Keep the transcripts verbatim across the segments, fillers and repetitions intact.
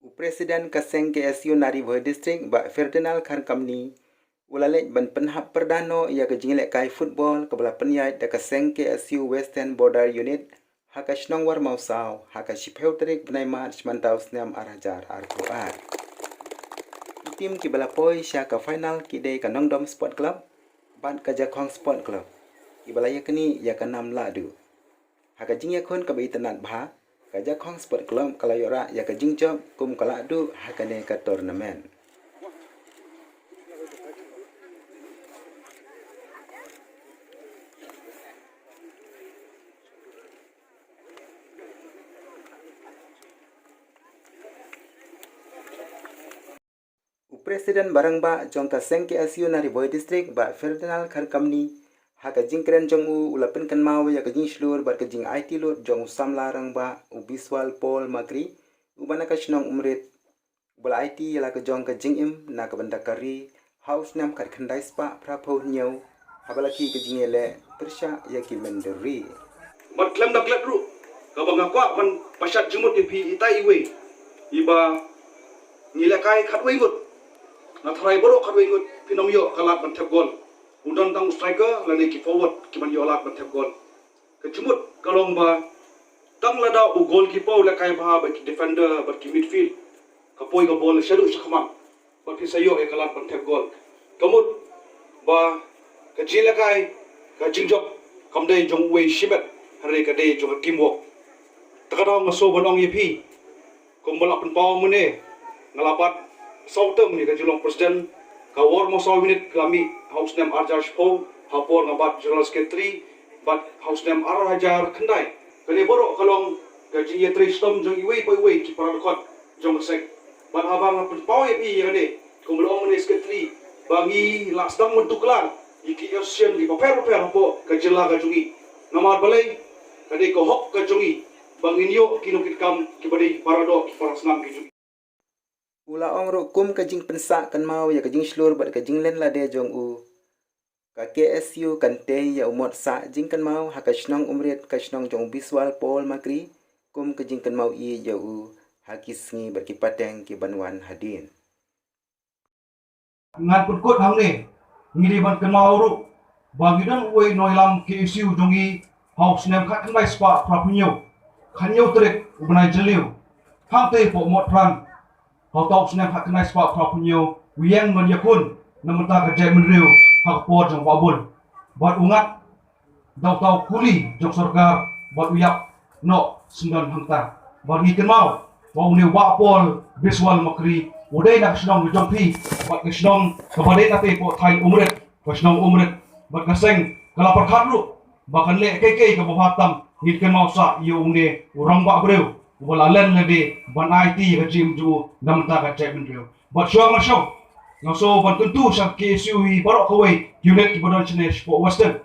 U President ka seng K S U na Ri Bhoi District, Bah Ferdinand Kharkamni, u la leit ban pynhap pyrda noh ïa ka jinglehkai football kaba la pynïaid da ka seng K S U Western Border Unit ha ka shnong Warmawsaw ha ka shiphew tarik bnai March mynta u snem ar hajar arphew ar. Ki team kiba la poi sha ka final ki dei ka Nongdom Sport Club bad ka Jakhong Sport Club, kiba la ïaknieh ïa ka nam lahduh. Ha ka jingïakhun kaba itynnad bha, ka Jakhong Sport Club ka la ïoh rah ïa ka jingjop kum ka lahduh ha kane ka tournament. U President ba rangbah jong ka seng K S U na Ri Bhoi District, Bah Ferdinand Kharkamni, ha ka jingkren jong u, u la pynkynmaw ïa ka jingshlur bad ka jingaiti lut jong u samla rangbah, u Biswal Paul Makri, uba na ka shnong Umrit, uba la aiti ïa la ka jong ka jingim na ka bynta ka ri ha u snem khatkhyndai spah phraphew hynñiew, haba la khie ka jingïaleh pyrshah ïa ki mynder ri. Bad khlem da klet ruh, kaba nga kwah ban pashat jingmut ïa phi itai iwei, iba ngi lehkai khatwei ngut, nga tharai baroh khatwei ngut phin ym ïoh ka lad ban thep gol. U don tang u striker lane ki forward ki ban ïoh lad ban thep gol. Ka jingmut ka long ba tang lada u goalkeeper u lehkai bha bad ki defender bad ki midfield, ka poi ka bol shaduh shakhmat bad phin sa ïoh ïa ka lad ban thep gol. Ka mut ba ka jingïalehkai, ka jingjop kam dei jong uwei shimet, hynrei ka dei jong ka teamwork. Te ka daw nga sngewbha ban ong ïa phi, kumba la pynpaw mynne, nga la bat saw term ïa ka jinglong president. Ka Warmawsaw Unit ka la mih ha u snem ar hajar shiphew, ha por nga bat general secretary, bad ha u snem ar hajar khyndai. Kane baroh ka long ka jingïatrei shitom jong iwei pa iwei ki para dkhot jong ka seng. Bad haba nga pynpaw ïa phi ïa kane, kumba la ong mynne secretary, ba ngi la sdang mynta klar ïa ki association kiba pher bapher hapoh ka jylla ka jong ngi. Namar balei? Ka dei ka hok ka jong ngi ba ngin ïoh ki nongkitkam kiba dei para doh, ki para snam ki jong ngi. U la ong ruh kum ka jingpynsah kynmaw ïa ka jingshlur bad ka jinglen lade jong u, ka K S U kan tei ïa u mot sah jingkynmaw ha ka shnong Umrit, ka shnong jong u Biswal Paul Makri, kum ka jingkynmaw ïa u ha ki sngi bad ki pateng ki ban wan hadien. Ngan pynkut hangne, ngi dei ban kynmaw ruh ba ngi don uwei u nongïalam K S U jong ngi ha u snem khatkhyndai spah phraphew hynñiew, khathynñiew tarik u bnai Jylliew. Hangtei hapoh Motphran, ha uta u snem khatkhyndai spah phraphew hynñiew, u ïeng ban ïakhun na bynta ka jaitbynriew ha ka por jong u Bah Bun. Bad u ngat da uta u kuli jong sorkar bad u ïap noh syndon hangta. Bad ngi kynmaw ba une u Bah Paul Biswal Makri u dei na ka shnong ka jong phi bad ka shnong kaba dei na te hapoh thaiñ Umrit, ka shnong Umrit. Bad ka seng ka la pyrkhat ruh ba kan leh kaei kaei kaba bha tam, ngin kynmaw sah ïa une u rangbah briew uba la len lade ban aiti ïa ka jingim jong u na bynta ka jaitbynriew. Bad shuwa nga shu, nga shu ban kyntu sha K S U hi baroh kawei unit kiba don shane shapoh Western,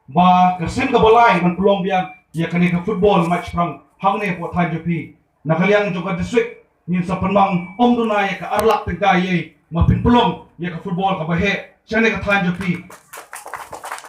ba ka sien kaba lai ban pynlong biang ïa kane ka football match phrang hangne hapoh thaiñ jong phi. Na ka liang jong ka district ngin sa pynmang ym duna ïa ka ar lak tyngka ei ei, ma phin pynlong ïa ka football kaba heh shane ka thaiñ jong phi.